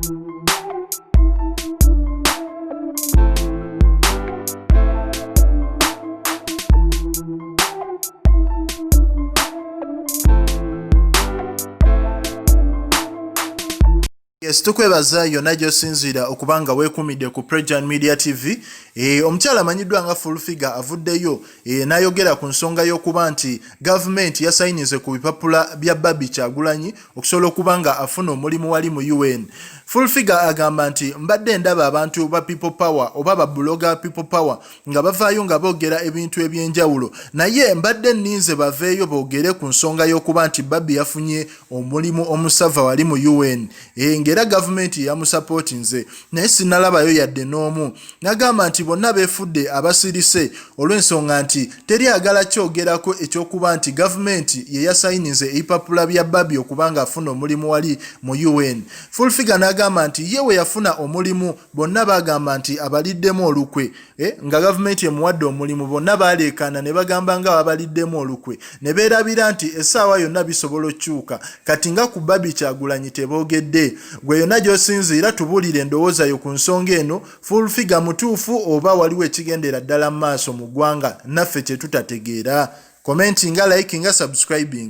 Yes, tukwebaza yonna gy'osinziira okuba nga weekumidde ku Prejan Media TV. Omukyala amanyiddwa nga Full Figure avuddeyo n'ayogera ku nsonga y'okuba nti gavumenti yasayinize ku bipapula bya Barbie Kyagulanyi okusobola okuba nga afuna omulimu wali mu UN. Full Figure agamba nti mbadde ndaba abantu ba People Power oba ba blogger People Power nga bavaayo nga boogera ebintu eby'enjawulo, naye mbadde nninze baveeyo boogere ku nsonga y'okuba nti Barbie yafunye omulimu omusava wali mu UN, ng'era gavumenti yamusapootinze, naye sinalabayo yadde n'omu. N'agamba nti bonna beefudde abasirise olw'ensonga nti teri agala kyogerako eky'okuba nti gavumenti ye yasayinize ebipapula bya Barbie okuba ng'afuna omulimu wali mu UN. Full Figure n'agamba nti ye we yafuna omulimu bonna baagamba nti abaliddemu olukwe, nga gavumenti emuwadde omulimu bonna baaleekaana ne bagamba nga babaliddemu olukwe ne beerabira nti essaawa yonna bisobola okukyuka. Kati nga ku Barbie Kyagulanyi teboogedde. Gwe yonna gy'osinziira tubuulire endowooza yo ku nsonga eno, Full Figure mutuufu oba waliwo ekigendera ddala mu maaso mu ggwanga naffe kye tutategeera? Commentinga, likinga, subscribinga.